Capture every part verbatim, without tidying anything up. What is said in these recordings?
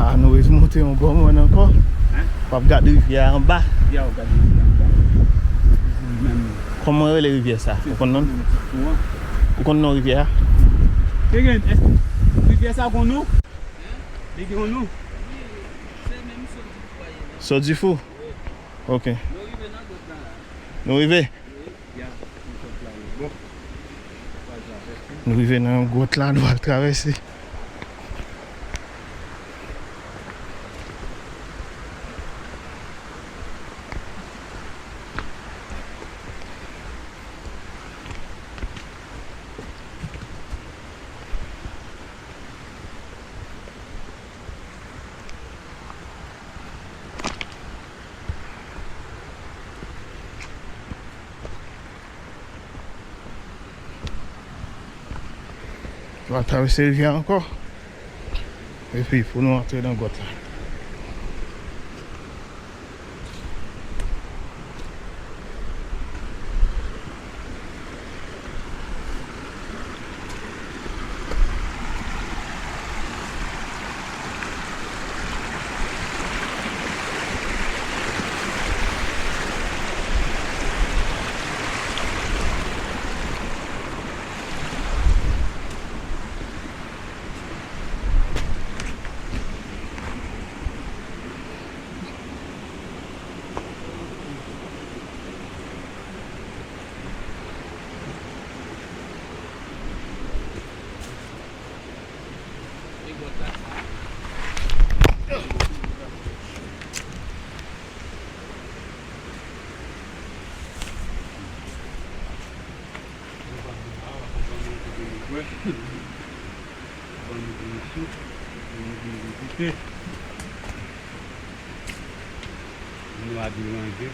Ah, nou remonte yon bon mòn ankò. Hein? W ap gade rivyè a anba. Ya, w gade rivyè a anba. Menm. Kòman rele rivyè sa? Ou konn non? Ou konn non rivyè a? Te gen, rivyè sa gon non? Li gen yon non? Sodifou? Ok. Nou rive? Nou rive nan gwòt la, nou al travèse. Nou va travèse rivyè a ankò. Epi pou nou antre nan gwòt la. Ban nou vin isit, ban nou vin vizite. Nou a deranje.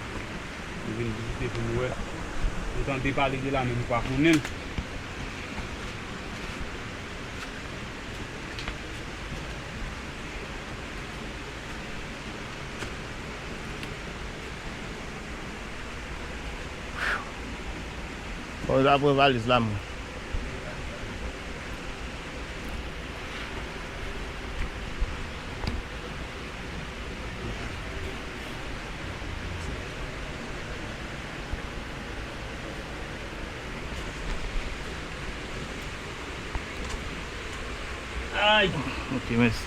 Nou vin vizite pou nou wè. Nou tande pale de la, men nou pa konnen l. Bon, yo ta pran valiz la, mwen. Ay! Ok, mèsi.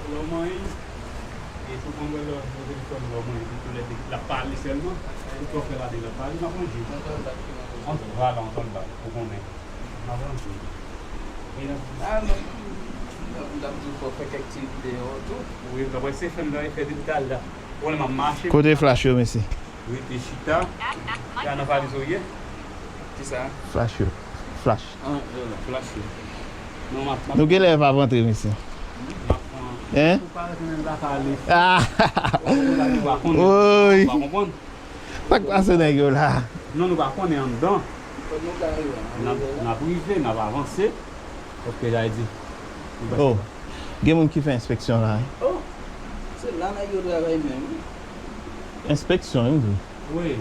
Lè w manyen, e tou konn wè lè w telefòn, lè w manyen, tou lè l ap pale sèlman, tout sa w fè la de l ap pale, m ap manje. Ann, vwala, ann tann la, ou konnen. M ap manje. Ah, non. M ap di w fò fè kèk ti videyo tou. Wi, m t ap wè se fè m ta fè depi talè. Konnen m ap mache. Kote flash yo, mesye? Rete chita. Sa nan valiz ou ye? Kisa? Flash yo. Flash. Ah, yo la, flash yo. Non, m ap, m ap Nou genlè pa ap antre, mesye. M ap pran. Hein? Ou pa renmen la pale. Ah! Ou pa konnen. Woy! Ou pa konprann? Sa k pase nèg yo la? Non, nou pa konnen anndan. N ap, n ap rive, n ap avanse. Ok, sa vle di. Oh, gen moun ki fè enspeksyon la, wi. Oh, se la nèg yo travay menm, wi. Enspeksyon, wi, m di. Wi.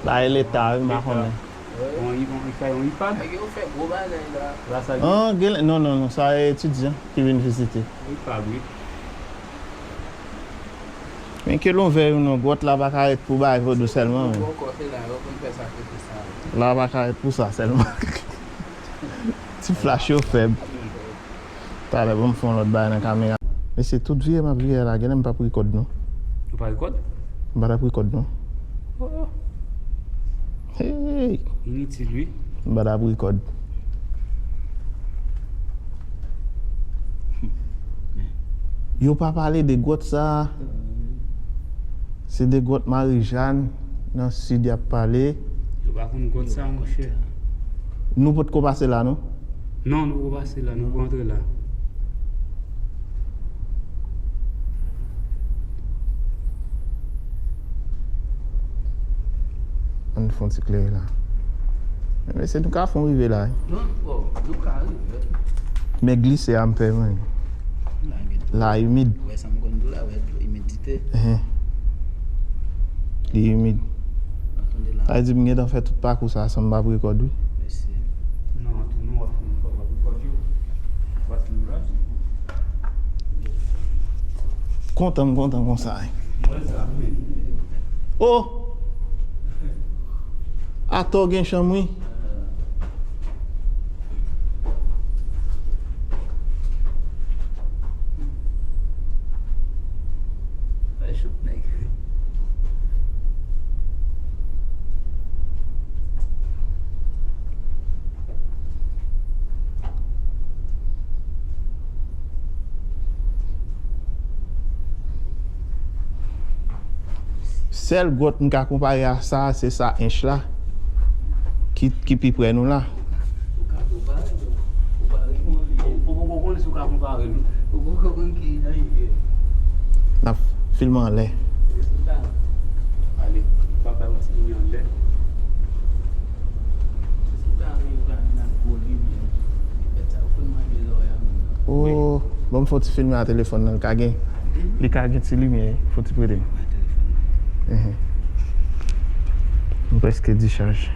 Bay leta, wi, m pa konnen. Wi. On, on, on, fè yon ipad. Nèg yo fè gwo bagay la. La, sa. Ah, gen, non, non, non, sa e etidyan ki vin vizite. Ipad, wi. Men ke lon vè yo nan gwòt la pa ka ret pou bagay vodou sèlman, men. Bòkò, se la yo konn fè sakrifis sa yo. La pa ka ret pou sa sèlman. Ti flash yo fèb. Talè, ban m fè yon lòt bagay nan kamera. Mesye, tout vire m ap vire la, genlè m p ap rekòd, non. Ou pa rekòd? M pa t ap rekòd, non. Oh, oh. Hey! Initil, wi. M pa t ap rekòd. Yo pa pale de gwòt sa a. Se de gwòt Marijàn nan sid y ap pale. Yo pa konn gwòt sa, monchè. Nou potko pase la, non? Non, nou poko pase la, nou poko antre la. Ann fè yon ti klere la. Men mesye, nou ka fè yon rive la wi. Non, bon, nou ka rive. Men glise a m pè mwen. La imid. Wè sa m konn di w la, wè dlo, imidite. Ehe. Li imid. Sa vle di m gentan fè tout pakou sa san m p ap rekòd wi. Mesye. Non, tou non, w ap fè yon fwa w ap rekòd yo. W ap fè yon rap. Kontan m kontan konsa. Oh! Atò gen chanm wi. Sèl gwòt m ka konpare a sa, se sa Ench la, ki, ki pi prè nou la. Ou ka konpare, ou pa reponn li. Ou poko konn si w ka konpare l. Ou poko konn ki jan li ye. N ap filme anlè. Ale, pa bay yon ti limyè anlè. Oh, ban m fè yon ti filme a telefòn nan, li ka gen, li ka gen ti limyè, fò ti prete m. Mhm. M prèske dichaj.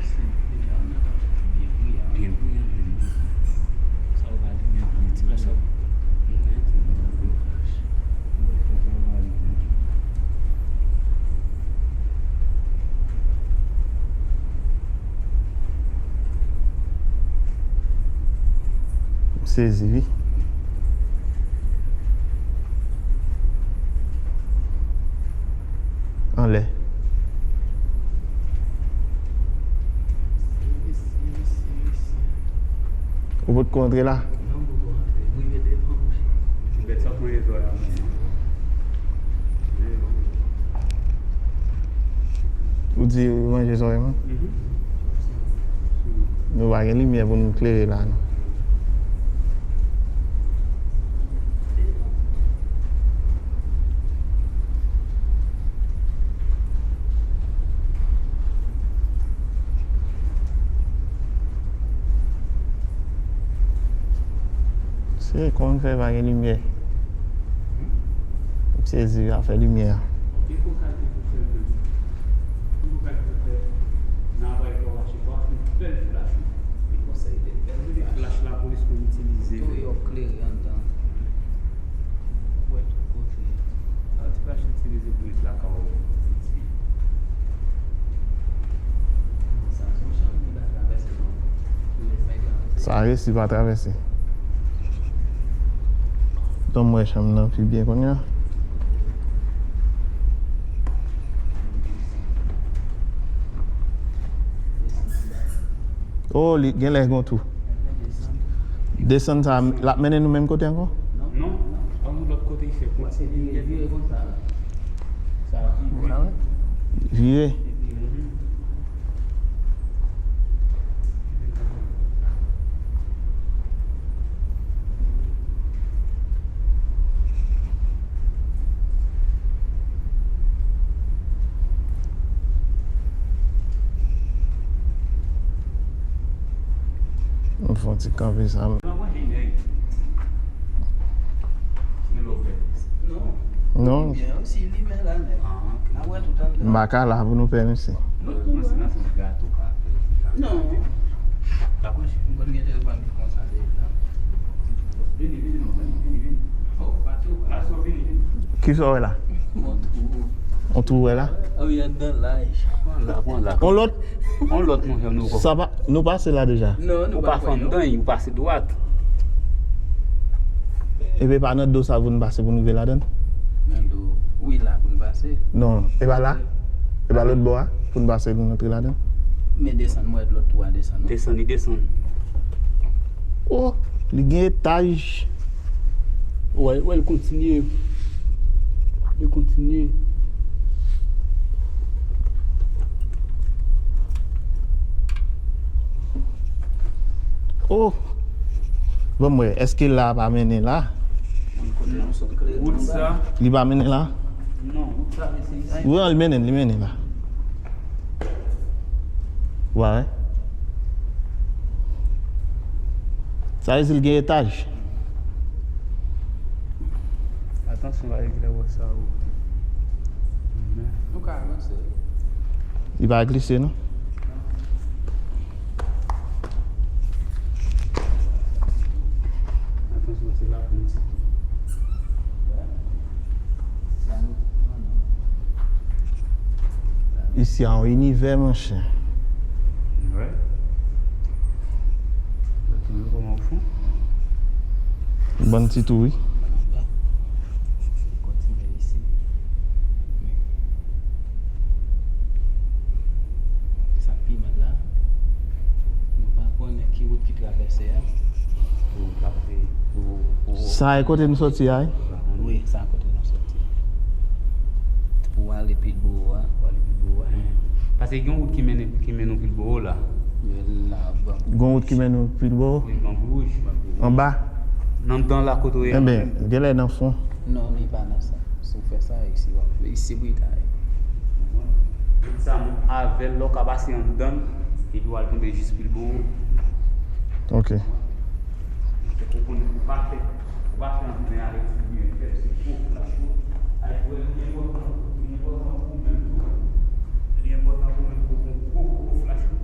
M sezi wi. Anlè. Ou potko antre la? Non, m poko antre. M rive devan, monchè. Bèt sa pran rezo a menm. Ou di ou manje zòrèy mwen? Mhm. Nou pa gen limyè pou nou klere la, non. Se kòman fè pa gen limyè? M sezi afè limyè a. Flach lapolis konn itilize. Tou yo klere anndan. Ou wè tout kote. Sa ti flach itilize pou lakay ou. Sa se yon chanm li pa travèse non. Sa resi pa travèse. Ban m wè chanm nan pi byen kounye a. Oh, li genlè gon tou. Desann sa, l ap mennen nou menm kote ankò? Non, non, pa yon lòt kote li fè konsa. Vire. M fè yon ti kanpe sa. Non. M pa ka la pou nou pè mesye. Non. Kisa w wè la? On twou wè la? On lòt? On lòt, monchè, nou. Sa pa, nou pase la deja. Ou pa fè anndan, ou pase dwat. Epi pa nan do sa pou n pase pou n rive ladan? Nan do, wi, la pou n pase. Non, e pa la? E pa lòt bò a pou n pase pou n antre ladan? Men desann, mwen, lòt twou a desann. Desann, li desann. Oh, li gen etaj. Wè, wè, l kontinye. Li kontinye. Oh! Ban m wè, èske la pa mennen la? Wout sa? Li pa mennen la? Non, wout sa, mesye. Wi, li mennen, li mennen la. Ou pa wè? Sa vle di l gen etaj. Atansyon, pa regle wòch sa ou. Nou ka avanse. Li pa glise, non? Atansyon, se la pou nou ti. Isi a yon inivè, monchè. Wi. Ban ti tou, wi. Kontinye isi. Sa pi mal la. Nou pa konnen ki wout ki travèse a. Sa e kote nou soti a, wi? Wi, sa kote nou soti. Pou ale Pilbowo a. Pou ale Pilbowo a, en. Paske gen yon wout ki mennen, ki mennen w Pilbowo la. Gen yon wout ki mennen w Pilbowo? Wi, Banbou Wouj. Anba? Nan dan la kote w ye. Enben, genlè nan fon. Non, li pa nan sa. Si w fè sa, isi w ap, isi britay. Wout sa menm avè l, lè w ka pase anndan l, epi w al tonbe jis Pilbowo. Ok. Ou konnen ou pa fè, ou pa fè anyen avèk ti byen fèt, se gwo flach yo. Ay, frè, li enpòtan, li enpòtan pou ou menm tou. Li enpòtan pou ou menm pou ou gon gwo, gwo, gwo flach tou.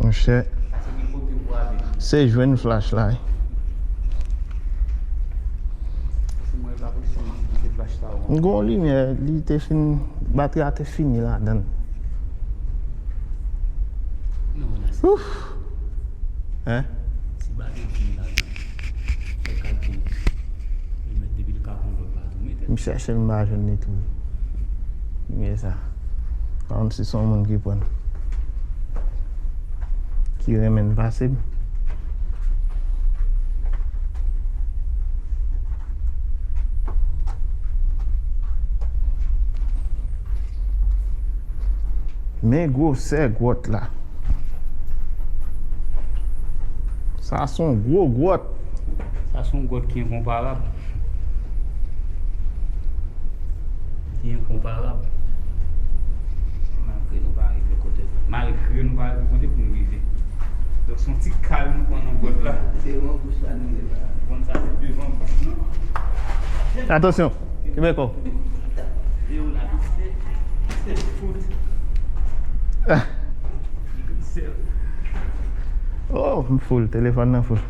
Monchè. Paske gen kote ou prale. Se jwenn flach la, wi. Paske mwen pa posib kite flach sa, wi. M gon limyè, li te fin, batri a te fini ladan l. Non, la, se Ouf! Hein? Si bagay fini la, fè kalkil. Li mèt depi l ka pran lòt la tou, mete. M chèche l, m pa jwenn li tou. Men sa. Pa konn si se yon moun ki pran. Ki renmen l pase m. Men gwosè gwòt la. Sa se yon gwo gwòt. Sa se yon gwòt ki enkonparab. Ki enkonparab. Malgre nou pa rive kote, malgre nou pa rive kote pou nou rive. Donk, se yon ti kal nou pran nan gwòt la. Devan bouch la nou ye la. Bon, sa se devan bouch nou. Atansyon, kenbe kò w. Yo la, se, se fout. Oh, m full, telefòn nan full.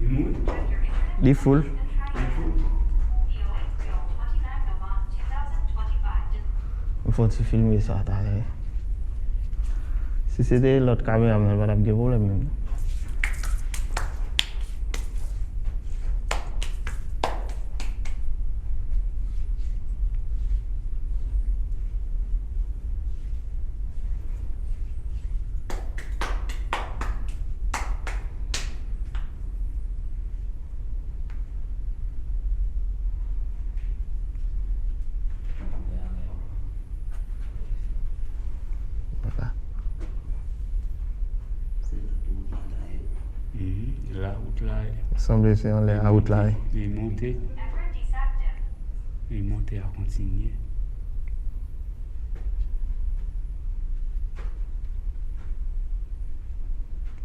Li mouri? Li full. Li full. M fè yon ti filme sa talè. Si se te lòt kameraman, pa t ap gen pwoblèm menm. Vwala. Mhm, la wout la. Sanble se anlè a wout la, wi. Li monte. Li monte a kontinye.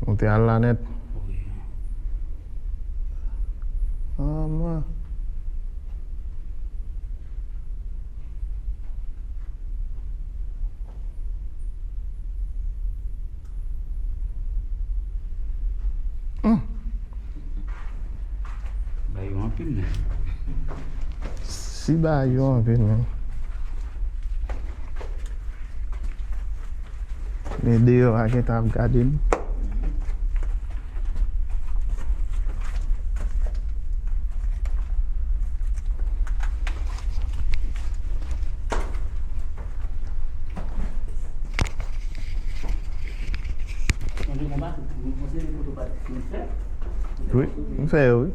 Monte al la nèt. Wi. Ah, mwen. Hmm. Ba yo anpil, men. Si ba yo anpil, men. Men deyò a gentan ap gade m. Wi, m fè yo, wi.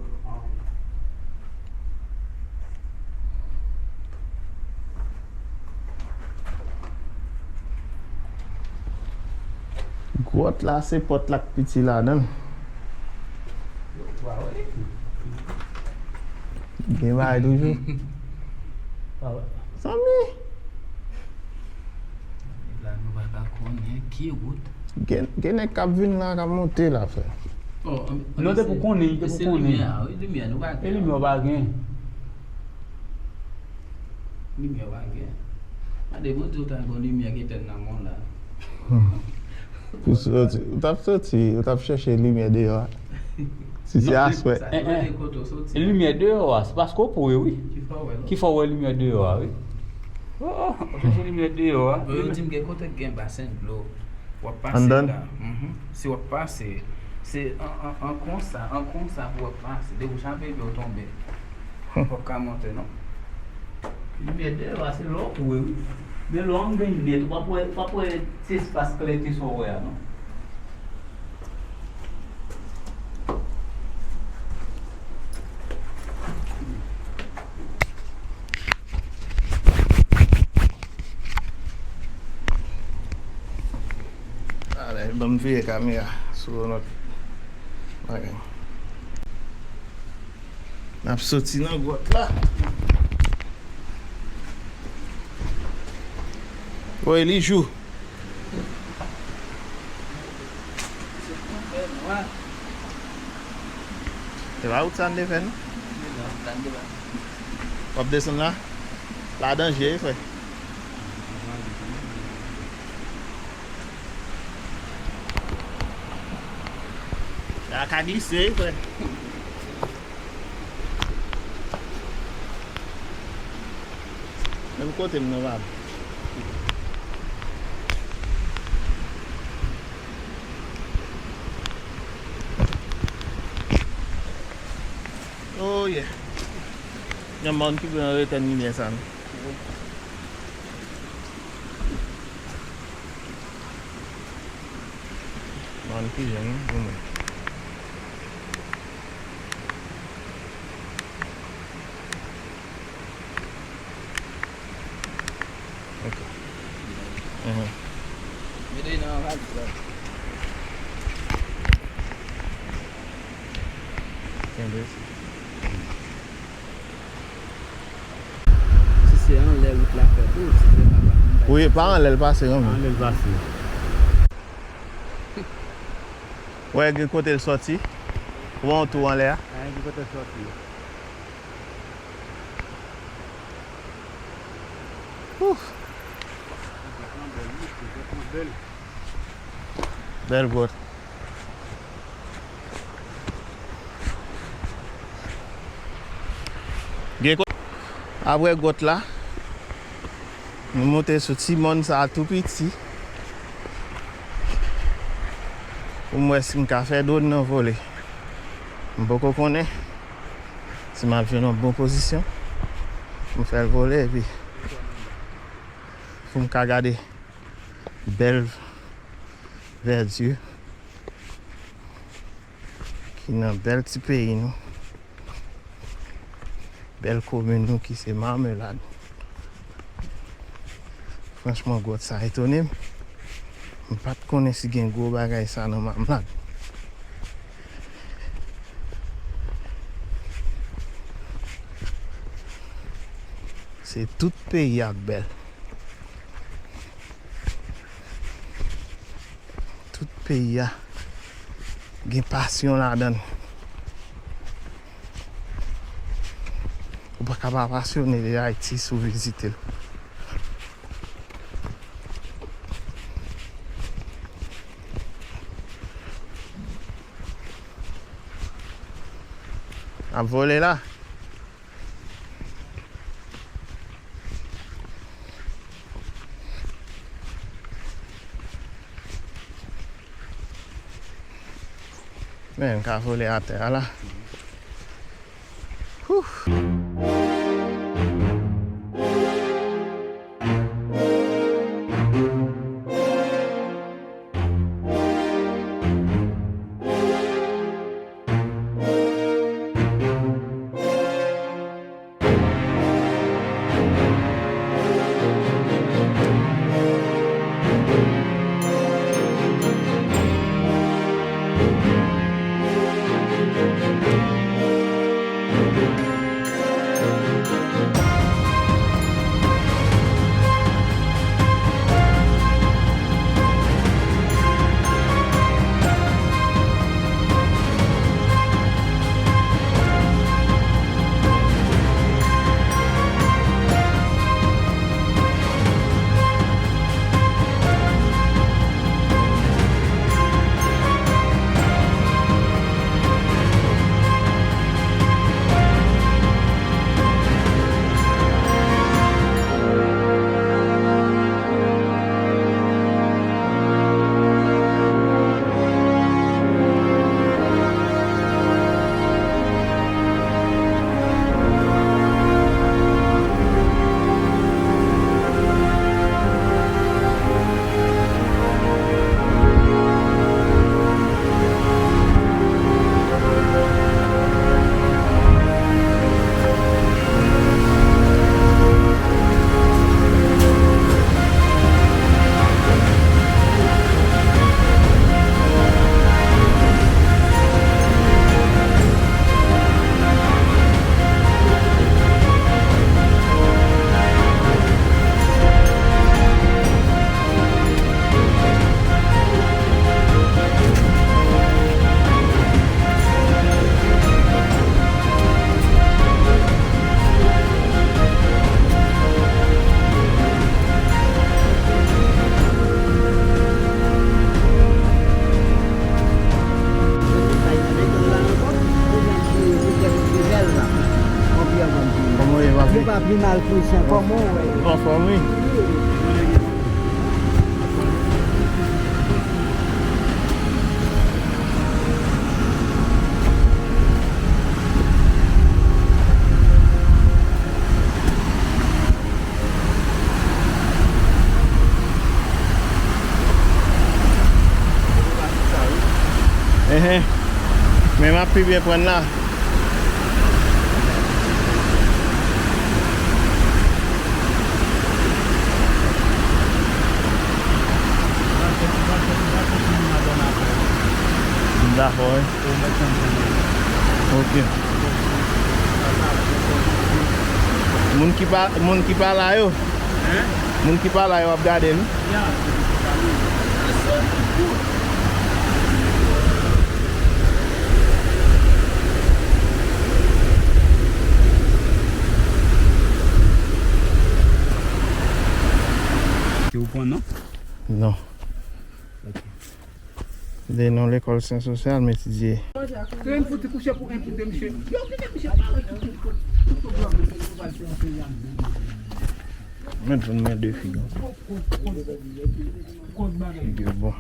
Gwòt la, se pòt la k piti ladan l. Gen bagay toujou. Zanmi. La, nou pa ka konnen Ki wout? Gen, gen nèg k ap vin la, k ap monte la, frè. Oh, an, an, non, te pou konnen, te pou konnen. Se limyè a, wi, limyè, nou pa gen. E limyè w pa gen. Limyè w pa gen. Gade, Bondye, w ta gon limyè ki etèn nan mond la. Hmm. Pou soti, ou t ap soti, ou t ap chèche limyè deyò a. Si se aswè. Sa depann de kote w soti. Limyè deyò a, se paske w pou wè, wi. Ki fè w wè, non? Ki fè w wè limyè deyò a, wi. Oh, oh, w chèche limyè deyò a. Bon, yo di m gen kote k gen basen dlo. W ap pase la. Mhm. Si w ap pase, se an, an, an konsa, an konsa pou w ap pase. Depi w chape pye w tonbe. Ou p ap ka monte, non. Limyè deyò a, se lè w ap wè, wi. Men lè w andedan nèt, ou p ap wè, ou p ap wè ti espas klè ke sa w wè a, non. Ale, ban m vire kamera sou yon lòt bagay. N ap soti nan gwòt la. Woy, li jou. Se pa wout sa n te fè, non? W ap desann la? La danje, wi, frè. La ka glise, wi, frè. Menm kote m nan, bab. Oh yeah. Yon mòn ki pran retèn limyè sa, non? Mòn ki jwenn, non? Ok. Mhm. Mete nan valiz la. Kenbe. Si se anlè wout la fè tou, si se pa pa. Wi, pa anlè l pase, non? Anlè l pase. Wè, gen kote l sòti. Wè yon tou anlè a. Gen kote l sòti. Ouf. Bèl gwòt. Gen ko-, apre gwòt la, nou monte sou ti mòn sa a tou piti. Pou m wè si m ka fè dwòn nan vole. M poko konnen si m ap jwenn yon bon pozisyon pou m fè l vole, epi pou m ka gade bèl vèdi ki nan bèl ti peyi nou, bèl komin nou ki se Marmelade. Franchman, gwòt sa etone m. M pa t konnen si gen gwo bagay sa nan Marmelade. Se tout peyi a k bèl. Tout peyi a gen pasyon ladan l. Ou pa ka pa pasyone de Ayiti si w vizite l. Ap vole la. Men, ka vole atè a la. Whew. Al Christian, kòman w ye? Anfòm, wi. Enhen. Men m ap pi byen pran la. M dakò, wi. Ok. Moun ki pa, moun ki pa la yo. Moun ki pa la yo ap gade nou. Ke ou pran non? Non. Ok. De non lekòl Syans Sosyal, m etidye. Kren fouti kouche pou en pou de, misye. Yo, kite misye pale tout, tout, tout, tout. Men, men de fi. Figi bon.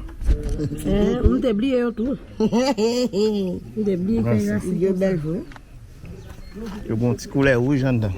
Eh, m te bliye yo tou. M te bliye kay rasin. Figi bèl vre. Yo bon ti koulè wouj anndan.